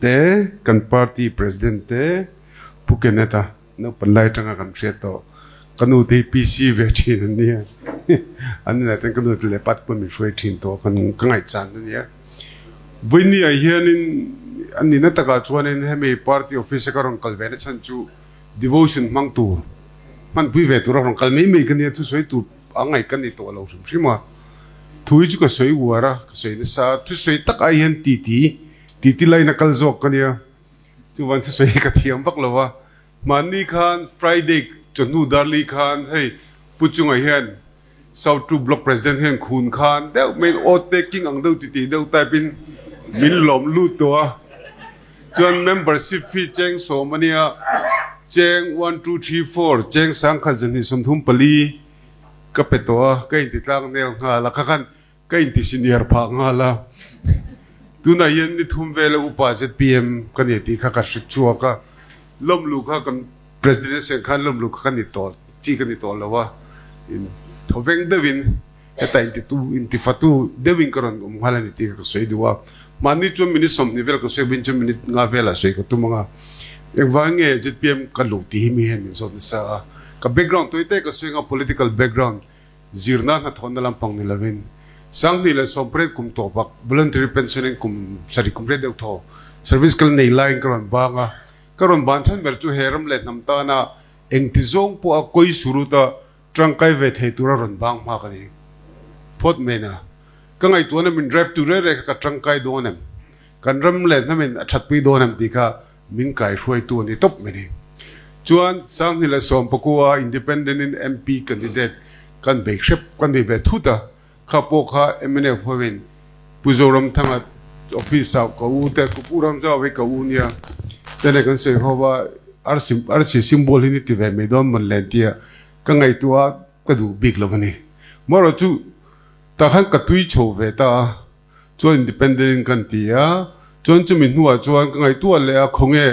te, kan party president te Pu Kenneth-a naupan lai atanga kan hriat tawh. Ka nu te hi PC ve thin an nia. An inah ten ka nu te leh pa te pawh min hruai thin tawh kan ka ngaihchan a nia. Vawinia hianin an nihna takah chuanin hemi party office a ka rawn kal ve na chhan chu devotion hmang tur hmanpui ve tura rawn kal mai mai ka nia thusawi tur a ngaih ka ni tawh lo hrim hrim a. Thu hi chu ka sawi uar a, ka sawi nasa a, thusawi tak ai hian titi titi laina kal zawk ka nia. Chuvan thusawi hi ka thiam vak lo a, Hmanni khan Friday chawhnu darli khan hei Pu Chunga hian South Two Block President hian khun khan deuh mai in aw taking ang deuh titi deuh type in min lawm lut tawh a. Chuan membership fee cheng sawm a nia, cheng one two three four cheng sangkhat zahnih 34 ka pe tawh a, ka inti tlang nel nghal a kha khan Ka inti senior phah nghal a, tunah hian ni thum vela upa zpm ka ni tih kha ka hre chhuak a, lawmlu kha kan President a sawi khan lawmlu kha ka ni tawh chi ka ni tawh lo a, in thawveng deuhin heta intitu intifatu deuhin ka rawn awm nghal a ni tih kha ka sawi duh a, mahni chuan minute 20 vel ka sawi vin chuan minute nga velah sawi ka tum ang a, engvang nge zpm ka luh tih hi mi hian min zawt nasa a, ka background tawi te ka sawi ang a political background. Zirna hnathawhna lampang ni lovin 2018 kum tawh bak voluntary pension in kum sarih kum riat deuh thaw service kal nei laiin ka rawn bang a, ka rawn ban chhan ber chu he ram leh hnam tana engti zawng pawh a kawi suruta tangkai ve thei tura rawn bang hma ka ni phawt mai na. Ka ngaihtuahna min drive tu reng reng kha ka tangkai dawn em? Kan ram leh hnamin a thatpui dawn em tih kha Min kaihruaitu a ni tawp mai ni. Chuan 2019 Independent in MP candidate kan bei hrep kan bei ve thut a, kha pawh kha mnf hovin Pu Zoramthanga office ah ka u te Pu Ramzau hi ka u nia te nen kan sawi ho va arsi arsi symbol hi ni ti ve mai dawn mawn le tia ka ngaihtuah a ka duh bik lo a ni. Marawh chu tah khan ka tui chho ve ta a. Chuan independent in kan ti a, chuan chumi hnuah chuan ka ngaihtuah leh a, khawnge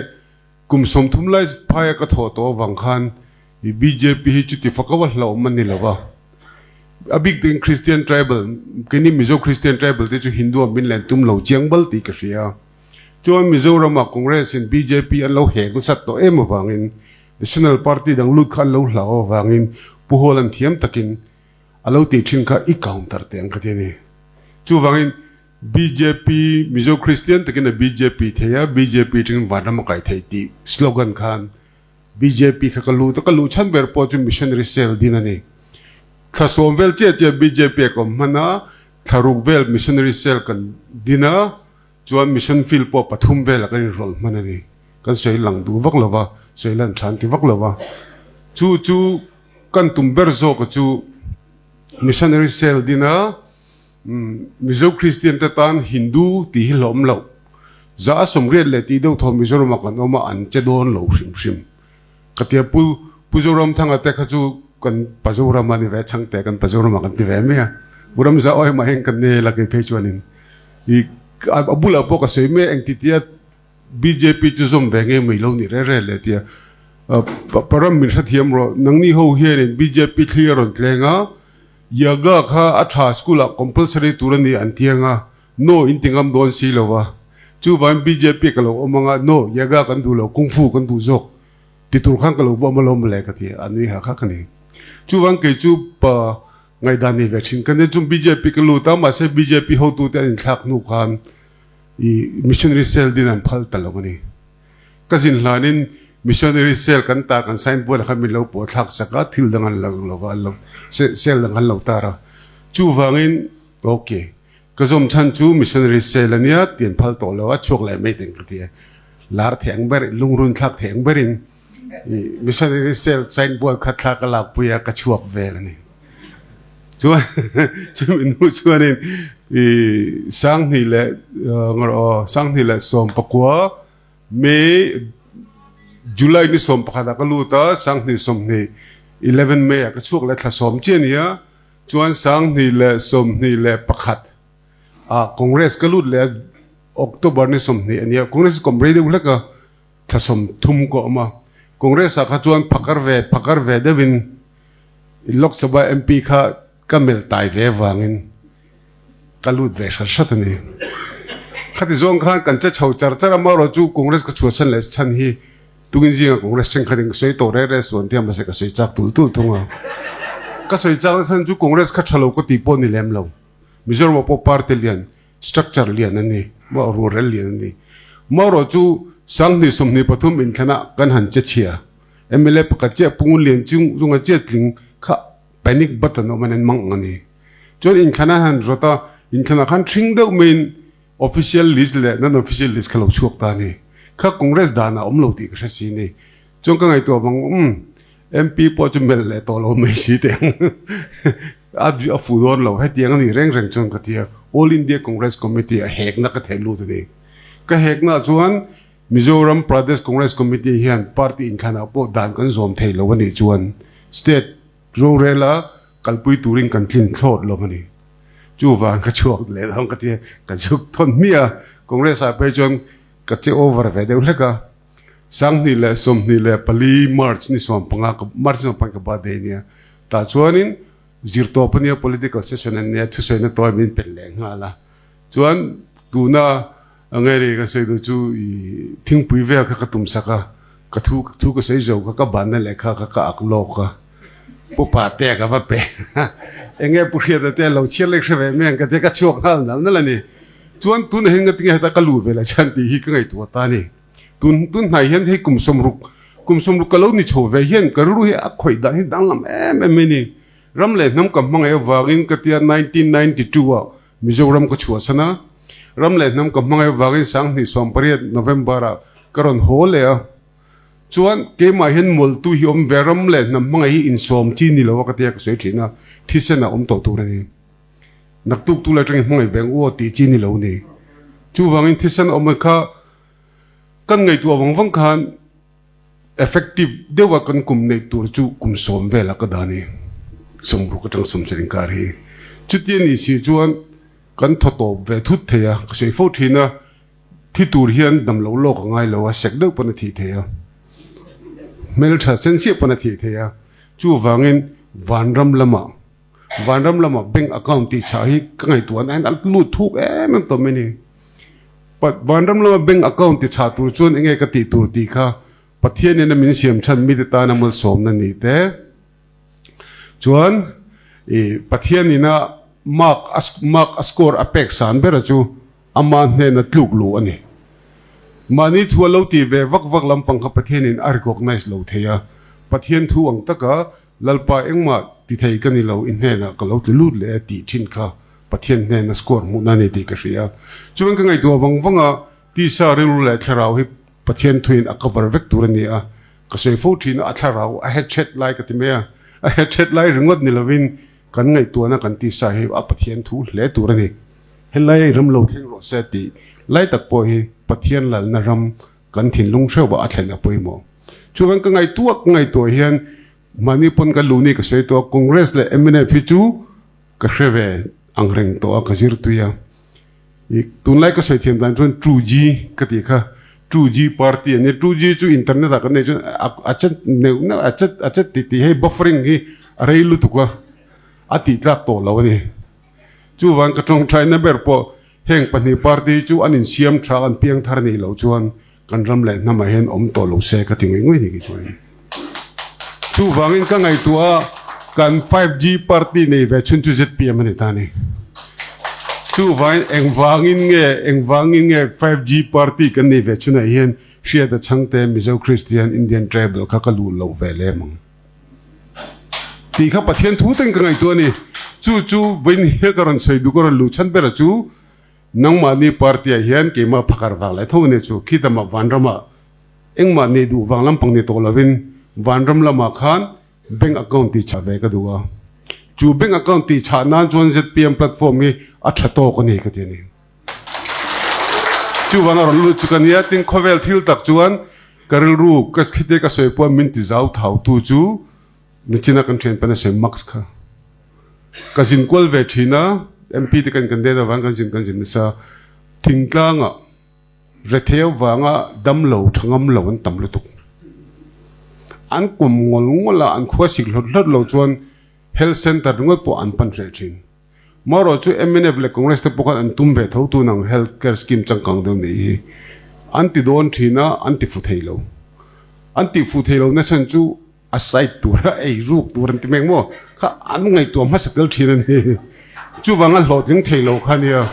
kum 30 lai phaia ka thawh tawh avang khan i bjp hi chuti fak a va hlauhawm a ni lo va. A bik takin Christian tribal, keini Mizo Christian tribal te chu Hindu ah min len tum lo chiang bal tih ka hria a. Chuan Mizoram ah Congress in bjp an lo hek nasat tawh em avangin National Party dang lut kha an lo hlau avangin Pu Hall an thiam takin A lo tih thin kha i counter teh ang ka ti a ni. Chuvangin bjp, Mizo Kristian takin a bjp thei a, bjp tangin vanram a kai thei tih slogan khan bjp kha ka lut a, ka luh chhan ber pawh chu missionary cell din a ni. Thla sawm vel chiah chiah bjp a ka awm hman a, thla ruk vel missionary cell kan din a, chuan mission field pawh pathum velah kan inrawlh hman a ni. Kan sawi lang duh vak lo va, sawi lan than ti vak lo va. Chu chu. Kan tum ber zawka chu Missionary Cell dina Mizo Kristian te tan Hindu tih hi hlawm loh. Za a 80 leh tih deuh thaw Mizoram ah kan awm a, an che dawn lo hrim hrim. Ka tia Pu Pu Zoramthanga te kha chu kan Pazorama ni ve changte kan Pazorama kan ti ve mai a. Pu Ramza awi mah hian kan nel a kei phei chuanin i a bulah pawh ka sawi mai a engtitia Bjp chu zawm ve nge mai lo ni reh reh le tia Param min hrethiam rawh nangni ho hianin bjp thli a rawn tleng a Yaga kha a tha school ah compulsory tur a ni an tiang a no in ti ngam dawn si lo va chuvangin bjp ka lo awm anga no Yaga kan duh lo kungfu kan duh zawk ti tur khan ka lo bawm alawm mawle ka ti a nui ha kha ka ni chuvang kei chu pa ngaihdan nei ve thin ka nia chung bjp ka lut a mahse bjp hotute an inthlak hnu khan I missionary cell din an phal ta lo a ni. Ka zin hlanin missionary cell kan ta kan sign board ah khan min lo pawh thlak sak a, thil dang an lo lo va, an lo cell dang an lo tar a. Chuvangin ok, ka zawm chhan chu missionary cell a nia tih an phal tawh lo a, chhuak leh mai teng ka ti a. Lar thei ang ber, lungrun thlak thei ang berin i missionary cell sign board kha thla ka lakpui a, ka chhuak vel a ni. Chuan chumi hnu chuanin i 2000 leh ngawrh aw 2019 May July ni 11 ah ka lut a 2020 11 May ah ka chhuak leh thla sawm chiah a ni a chuan 2021 ah Congress ka lut leh a October ni 20 a ni a Congress kawm rei deuh hlek a thla 30 ka awm a Congress ah kha chuan phakar ve phakar ve deuhin Lok Sabha MP kha ka melh tai ve avangin ka lut ve hrat hrat a ni. Khati zawng khan kan che chho char char a, amaherawh chu Congress ka chhuahsan leh chhan hi tungin zinga Congress thenkhat in ka sawi tawh reh reh suan tia mahse ka sawi chak tul tul thung a. Ka sawi chak na chhan chu Congress kha tha lo ka tih pawh ni lem lo. Mizoram ah pawh party lian, structure lian a ni, rualrel lian a ni. Amaherawh chu 2023 inthlanah kan han che chhia, mla pakhat chiah Pungun Lian chunga chiah tling kha panic button awm an en mang ang a ni. Chuan inthlan a han rawt a, inthlanah khan ṭhing deuh maiin official list leh non-official list kha lo chhuak ta a ni. Kha Congress danah a awm lo tih ka hre si ni. Chuan ka ngaihtuah vang, umm, MP pawh chu melh leh tawh lo mai si teh ang. A a fuh dawn lo, hetiang a nih reng reng chuan ka ti a, All India Congress Committee a hekna ka theh lut a ni. Ka heknaah chuan Mizoram Pradesh Congress Committee hian party inthlanah pawh dan kan zawm thei lo a nih chuan state rorela kalpui turin kan tlin thlawt lo a ni. Chuvang ka chhuak leh dawn ka ti a, ka zuk thawn hmiah a, Congress ah phei chuan ka che over ve deuh hlek a. 2024 March ni 15 ka March ni 15 ka birthday nia tah chuanin zirtawp ania political session an nia thusawiina tawi min pet leh nghal a chuan tuna A ngei ka sawi duh chu i thingpui vel kha ka tum sak a, ka thu thu ka sawi zo kha ka banna lehkha kha ka ak lawk a, Pu Pate ka va pe a, eng nge Pu Hriata te lo chhiar lek hre ve mai ang ka tia ka chhuak nghal nal nal a ni. Chuan tunah hian ngatinge heta ka luh ve la chhan tih hi ka ngaihtuah ta a ni. Tun tun hnai hian hei kum 60 kum 60 ka lo ni chho ve hian ka rilru hi a khawih dan hi danglam em em mai ni. Ram leh hnam ka hmangaih avangin ka tia 1992 ah Mizoram ka chhuahsan a, ram leh hnam ka hmangaih avangin 2018 November ah ka rawn haw leh a. Chuan keimah hian mawltu hi awm ve, ram leh hnam hmangaih hi insawm chi ni lo a ka tia ka sawi thin a, thisen ah awm tawh tur a ni. Naktuk tu lai atangin hmangaih ve ang u aw tih chi ni lo ni. Chuvangin thisen awm kha kan ngaihtuah vang vang khan Effective deuha kan kum neih tur chu kum 10 velah ka dah a ni. 60 atang 70 inkar hi. Chutia ni si chuan kan thaw tawp ve thut thei a, ka sawi fo thin a, thi tur hian dam lo lawk a ngai lo a, sek deuh pawn a thih thei a, hmeltha sen siah pawn a thih thei a, chuvangin vanram lamah vanram lamah bank account tih chhah hi ka ngaihtuah na hian a lut thuk em em tawh mai a ni. Vanram lama bank account ti chhah tur chuan enge ka tih tur tih kha Pathianin a min siam chhan mite tana malsawmna ni te chuan i Pathianin a mark a mark a score a pek san bera chu ama hnena tluk luh a ni. Mahni thu a lo tih ve vak vak lampang kha Pathianin a recognize lo thei a, Pathian thu ang taka Lalpa engmah ti thei ka ni lo, i hnenah ka lo tlu lut leh e tih thin kha Pathian hnena score hmuhna a ni tih ka hria. Chuan ka ngaihtuah vang vang a, tisa rilru leh thlarau hi Pathian thuin a cover vek tur a ni a, ka sawi fo thin a, a thlarau a headset lai ka ti mai a, a headset lai ringawt ni lovin kan ngaihtuahna kan tisa hi a Pathian thu hle tur a ni. Helai i ram lo thleng rawh se tih lai tak pawh hi Pathian lalna ram kan thinlung hreuhah a thlen a pawimawh. Chuan ka ngaihtuah ka ngaihtuah hian Mahni pawn ka luh ni ka sawi tawh a, Congress leh mnf hi chu ka hre ve ang reng tawh a, ka zir tui a. I tunlai ka sawi thiam dan chuan 2G ka tih kha, 2G party a nia, 2G chu internet ah kan nei chuan a chet neuh neuh a chet a chet tih tih hei buffering hi a rei lutuk a, a tih tlak tawh lo a ni. Chuvang ka tawngtaina ber pawh heng pahnih party chu an insiam tha an piang thar nih loh chuan Kan ram leh hnamah hian awm tawh lo se ka ti ngawih ngawih ni kei chuan. Chuvangin ka ngaihtuah a, kan 5G party nei ve chhun chu zpm a ni ta a ni. Chuvangin engvangin nge engvangin nge 5G party kan nei ve chhunah hian Hriata Chhangte Mizo Christian Indian Tribal kha ka luh loh ve lem ang tih kha Pathian thu ten ka ngaihtuah a ni. Chu chu vawiin hian ka rawn sawi duh ka rawn luh chhan ber chu Nangmahni party ah hian keimah phakar vang leh tho ania chu khitama vanramah engmah nei duh vang lampang ni tawh lovin vanram lamah khan bank account tih chah ve ka duh a. Chu bank account tih chah nan chuan zpm platform hi a tha tawk a ni ka ti a ni. Chuvang a rawn lut chu ka nia tin khawvel thil tak chuan ka rilru ka khite ka sawi pawh min ti zau thau tu chu Nichina kan thian pan a sawi Max kha ka zin kual ve thin a, MP te kan kan den avang kan zin kan zin nasa. Thingtlanga rethei avanga damlo tha ngam lo an tam lutuk. An kum ngawl ngawl a, an khua sik hlawt hlawt lo chuan health center ringawt pawh an pan hreh thin. Marawh chu mnf leh Congress te pawh khan an tum ve tho tun ang health care scheme changkang deuh nei hi an ti dawn thin a, an ti fu thei lo. An tih fuh thei lo na chhan chu a side tura ei ruk tur an ti mek maw? Kha an ngaihtuah hmasa tel thin a ni. Chuvang a hlawhtling thei lo kha nia.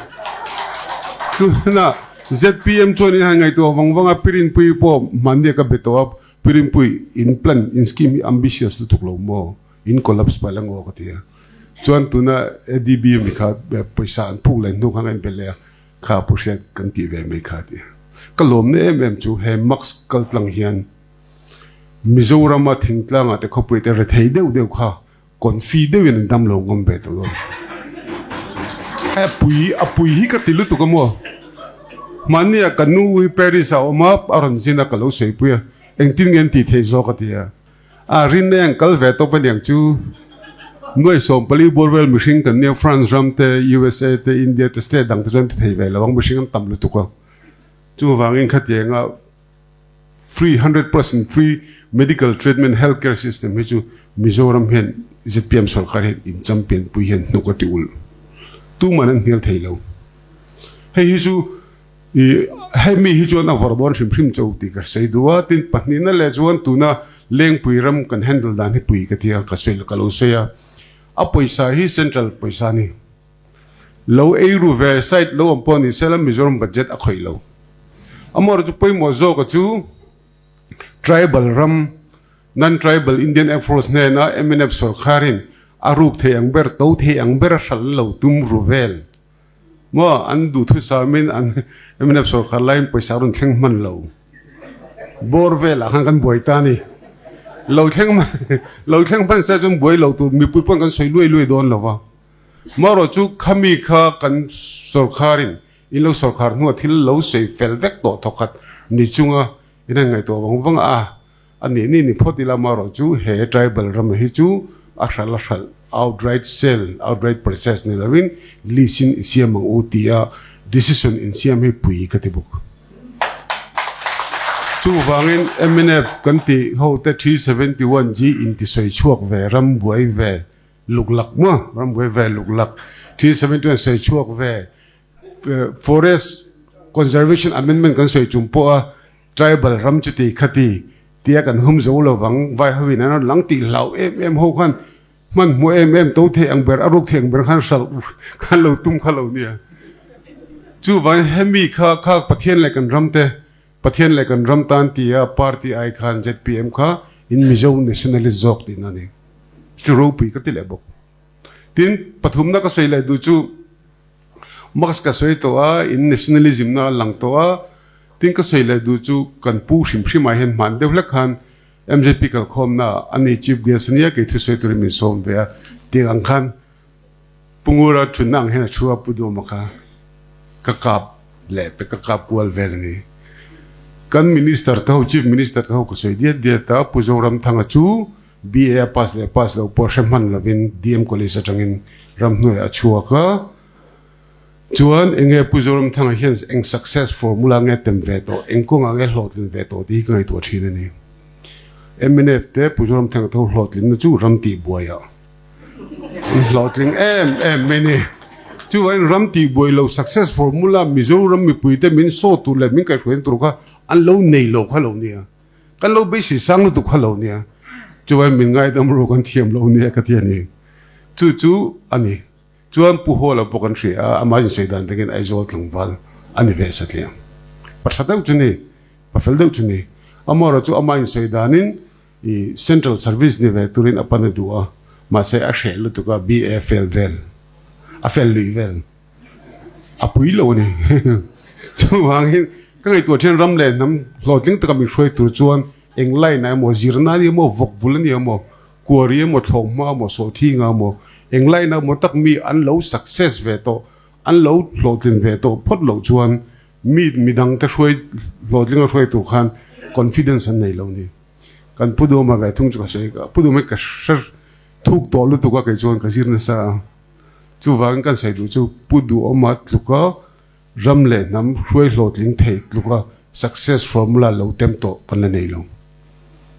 Tuna zpm chuan in han ngaihtuah vang vang a, Pirinpui pawh hmannia ka be tawh a, Pirinpui in plan, in scheme hi ambitious lutuk lo maw? In collapse palh ang aw ka ti a. Chuan tuna ADB ami kha pawisa an phuk leh hnu khan ka inbe leh a, kha pu hriat kan tih ve mai kha a ti a. Ka lawmna em em chu he mask kal tlang hian Mizorama thingtlangah te khawpui te rethei deuh deuh kha confi deuhin an dam lo ngam ve tawh dawn. Hei a pui a pui hi ka ti lutuk a maw. Hmanni ah ka nu hi Paris ah a awm a, a rawn zin a ka lo sawipui a, engtin nge an tih theih zawk a ti a. A rinna ang kal ve tawp aniang chu nuai 14 bawr vel mihring kan nia France ram te USA te India te state dang te chuan ti thei ve lo ang mihring an tam lutuk a chuvangin khatianga free 100% free medical treatment health care system hi chu Mizoram hian zpm sorkar hian in champion pui hian hnuk a ti ulh tuman an hnial thei lo hei hi chu I hemi hi chuan a vawrh dawn hrim hrim cho tih ka sawi duh a, tin pahnihna leh chuan tuna Lengpui ram kan handle dan hi pui ka ti a, ka sawi ka lo sawi a, a pawisa hi central pawisa a ni. Lo ei ru ve side lo awm pawh ni sela Mizoram budget a khawih lo. Amaherawhchu pawimawh zawka chu tribal ram, non-tribal Indian Air Force hnena mnf sorkharin a ruk thei ang ber, to thei ang ber a hralh lo tum ru vel. Maw an duhthusamin an mnf sorkar laiin pawisa a rawn thleng hman lo. Bawr velah khan kan buai ta a ni. Lo thleng lo thleng hman se chuan buai lo tur mipui pawn kan sawi luai luai dawn lo va. Marawh chu khami kha kan sorkarin in lo sorkar hnuah thil lo sawi fel vek tawh thawkhat ni chunga in han ngaihtuah vang vang a. A nih ni ni phawt ila marawh chu he tribal ram hi chu a hralh a hralh, outright sale, outright purchase ni lovin lease in i siam ang u tia decision in siam hi pui ka ti bawk. Chuvangin mnf kan tih ho te 371 G intisawi chhuak ve ram buai ve luklak maw, ram buai ve luklak 371 sawi chhuak ve forest conservation amendment kan sawi chung pawha Tribal ram chuti khati tia kan hum zo lovang, vai hoin an rawn lang tih hlau em em ho khan hmanhmawh em em to thei ang ber, a ruk thei ang ber khan hralh khan lo tum kha lo nia. Chuvangin hemi kha kha Pathian leh kan ram te, Pathian leh kan ram tan tia party ai khan zpm kha in Mizo nationalist zawk tihna a ni. Chu ropui ka ti leh bawk. Tin, pathumna ka sawi leh duh chu, Marx ka sawi tawh a, in nationalism na a lang tawh a, tin ka sawi leh duh chu kan pu hrim hrim ah hian hman deuh hlek khan mzp kalkhawmna ah a ni Chief Guest ania kei thu sawi turin min sawm ve a, tiang ang khan Pu Ngura thunna ang hian a thu a Pu Duhma kha ka kap leh pe ka kap kual vel a ni. Kan Minister te ho Chief Minister te ho ka sawi diat diat a, Pu Zoramthanga chu BA a pass leh pass loh pawh hre hman lovin DM College atangin ramhnuaiah a chhuak a. Chuan enge Pu Zoramthanga hian eng success formula nge tem ve tawh, eng kawngah nge hlawhtlin ve tawh tih hi ka ngaihtuah thin a ni. Mnf te Pu Zoramthanga tho hlawhtlinna chu ram tihbuaiah an hlawhtling em em mai a ni. Chuvangin ram tihbuai lo success formula Mizoram mipuite min saw tur leh min kaihhruaina tur kha an lo nei lo kha lo nia. Kan lo beisei sang lutuk kha lo nia, chuan min ngaidam ru kan thiam lo nia ka ti a ni. Chu chu a ni. Chuan Pu Hawla pawh kan hria a, amah insawi dan takin Aizawl tlangval a ni ve satliah. Pa tha deuh chu ni, pa fel deuh chu ni. Amaherawh chu amah insawi danin i Central Service ni ve turin a pan a duh a, mahse a hreh lutuk a, BA fel vel, a fel luih vel. A pui lo a ni. Chuvangin ka ngaihtuah thian ram leh hnam hlawhtling taka min hruai tur chuan eng line ah emaw, zirna a ni emaw, vawk vul a ni emaw, kuari emaw, thlawhhma emaw, sawhthinga emaw, eng line ah emaw tak mi an lo success ve tawh, an lo hlawhtlin ve tawh phawt loh chuan mi midang te hruai hlawhtling a hruai tur khan confidence an nei lo a ni. Kan Pu Duhawma ve thung chu ka sawi, Pu Duhawma hi ka hre thuk tawh lutuk a kei chuan ka zir nasa a. Chuvangin kan sawi duh chu Pu Duhawma tluka ram leh hnam hruai hlawhtling thei tluka success formula lo tem tawh kan la nei lo.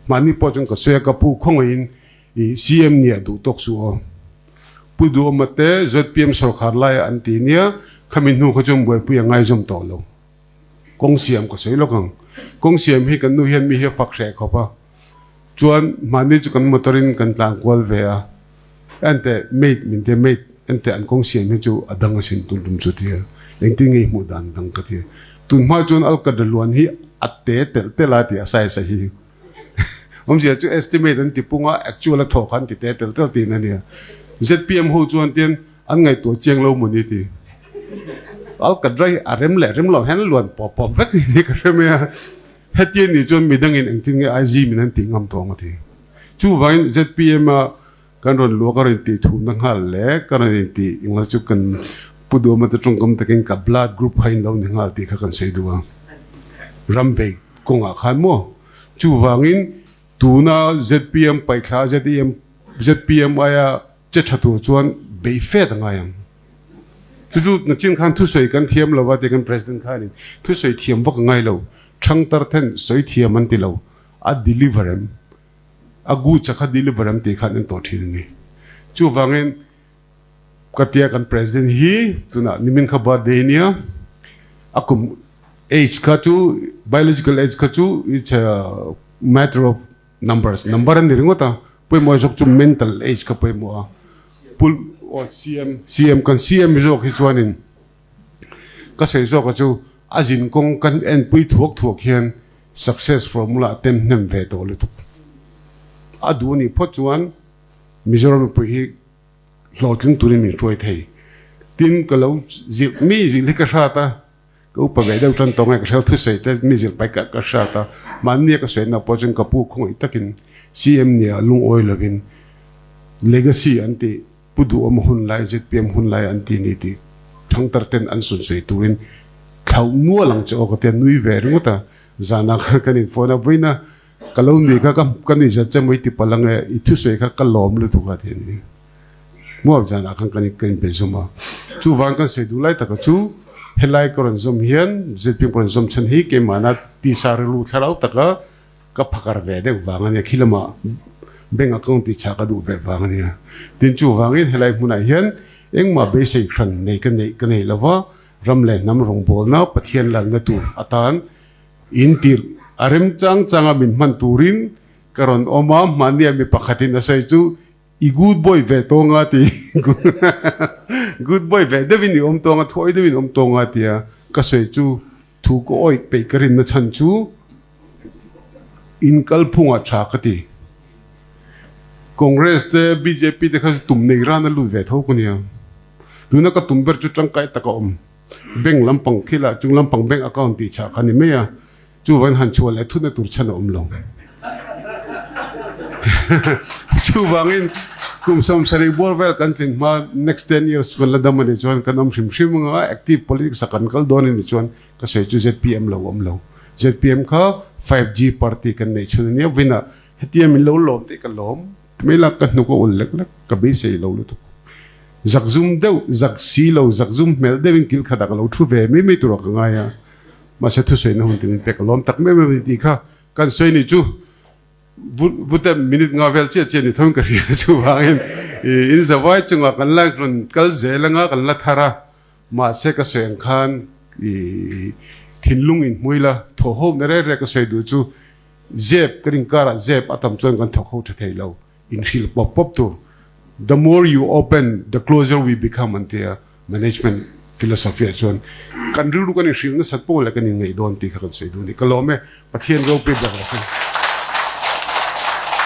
Mahni pawh chuan ka sawi a, ka pu khawngaihin i CM nia duh tawk chu aw. Pu Duhawma te zpm sawrkhar laia an ti nia, khami hnu kha chuan buaipui a ngaizawm tawh lo. Kawng siam ka sawi lawk ang. Kawng siam hi kan nu hian mi hi a fak hreh khawp a. Chuan mahni chu kan motor in kan tlan kual ve a. Enteh mate min tia mate enteh an kawng siam hi chu a dang asin tun tum chu tia. Engtin nge i hmuh dan dang ka tia. Tun hma chuan Alkadra luan hi a te telh telh a ti a size a hi. Awmzia chu estimate an ti pung a, actual a thawh kha an ti te tel tel tiin a nia. Zpm ho chuan tian an ngaihtuah chiang lo maw ni ti. Alkadra hi a rem leh rem lo hian luan pawp pawp vek ni ka hre mai a. Hetia nih chuan midangin engtin nge IG min an tih ngam tawh ang a ti. Chuvangin zpm a Kan rawn luak a rawn tih thumna nghal le ka rawn intih englo chu kan Pu Duhawma te tawngkam takin ka blood group kha in lo ni nghal tih kha kan sawi duh a. Ram vei kawngah khan maw? Chuvangin tuna zpm paihthla ZEM zpm aia che tha tur chuan bei fet a ngai ang. Chu chu nachin khan thusawi kan thiam lo a ti kan President khanin thusawi thiam vak a ngai lo. Thangtar then sawi thiam an ti lo. A deliver em? A goods a kha deliver an tih khan an tawh thin a ni. Chuvangin ka tia kan President hi tunah nimin kha birthday nia, a kum age kha chu biological age kha chu it's a matter of numbers, number a ni ringawt a, pawimawh zawk chu mental age kha pawimawh a. Pul aw CM, CM kan CM zawk hi chuanin Ka sawi zawk a chu a zin kawng kan enpui thuak thuak hian success formula a tem hnem ve tawh lutuk. A duh anih phawt chuan Mizoram mipui hi hlawhtling turin min hruai thei. Tin ka lo zilh mi zilh hi ka hrat a, ka upa ve deuh tan tawh nge ka hre lo thusawi te mi zilh pai ka hrat a, mahnia ka sawi na pawh chuan ka pu khawngaih takin CM nia lungawi lovin legacy an tih Pu Duhawm hun lai, zpm hun lai an ti ni tih thangtar ten an sawn sawi turin thlauh mual ang che aw ka ti a, nui ve ringawt a, zanah khan kan in phone a, vawiina ka lo nui kha ka nui zat che maw i ti palh ang e, i thusawi kha ka lawm lutuk a ti a ni. Mual zanah khan kan in be zawm a, chuvang kan sawi duh lai taka chu helai ka rawn zawm hian zpm ka rawn zawm chhan hi keimahna tisa rilru thlarau taka Ka phakar ve deuh vang a nia, khi lamah bank account tih chah ka duh ve vang a nia. Tin chuvangin helai hmunah hian engmah beisei hran nei ka neih ka nei lova, ram leh hnam rawngbawlna Pathian lalna tur atan in tirh a rem chang changa min hman turin ka rawn awm a, hmahnia mi pakhatin a sawi chu I good boy ve tawng a ti good boy ve deuhin i awm tawng a, thuawi deuhin i awm tawng a tia ka sawi chu thu ka awih peih ka rinna chhan chu in kalphungah tha ka ti. Congress te bjp te kha chu tum nei ran a lut ve tho ka nia. Tuna ka tum ber chu tangkai taka awm bank lampang khilah chung lampang bank account tih chah kha ni mai a. Chuvain han chhuah leh thutna tur chhan a awm lo. Chuvangin kum 70 bual vel kan tlin hma next 10 years chu kan la dam a nih chuan kan awm hrim hrim anga active politics a kan kal dawn a nih chuan ka sawi chu zpm lo awm lo. Zpm kha 5G party kan neih chhun a nia vawiinah hetia min lo lawm tih ka lawm mai la ka hnuk a ul lek lek ka beisei lo lutuk. Zakzum deuh zak si lo zakzum hmel deuhin kil khatah ka lo thu ve mai mai turah ka ngai a. Mahse thusawiina hun tin pek a lawm tak em em a ni tih kha kan sawi ni chu vute minute nga vel chiah chiah ni tho in ka hria chuvangin in zavai chungah kan la rawn kal zel anga kan la thar a mahse ka sawi ang khan thinlung in hmui la thawhhawm na rek rek ka sawi duh chu zep kan inkarah zep a tam chuan kan thawk ho tha thei lo. Inhrilh pawp pawp tur, The more you open, the closer we become an ti a, management philosophy ah chuan kan rilru kan inhrilh nasat pawh leh kan inngaih dawn tih kha kan sawi duh a ni. Ka lawm e, Pathian ropui ber rawh se.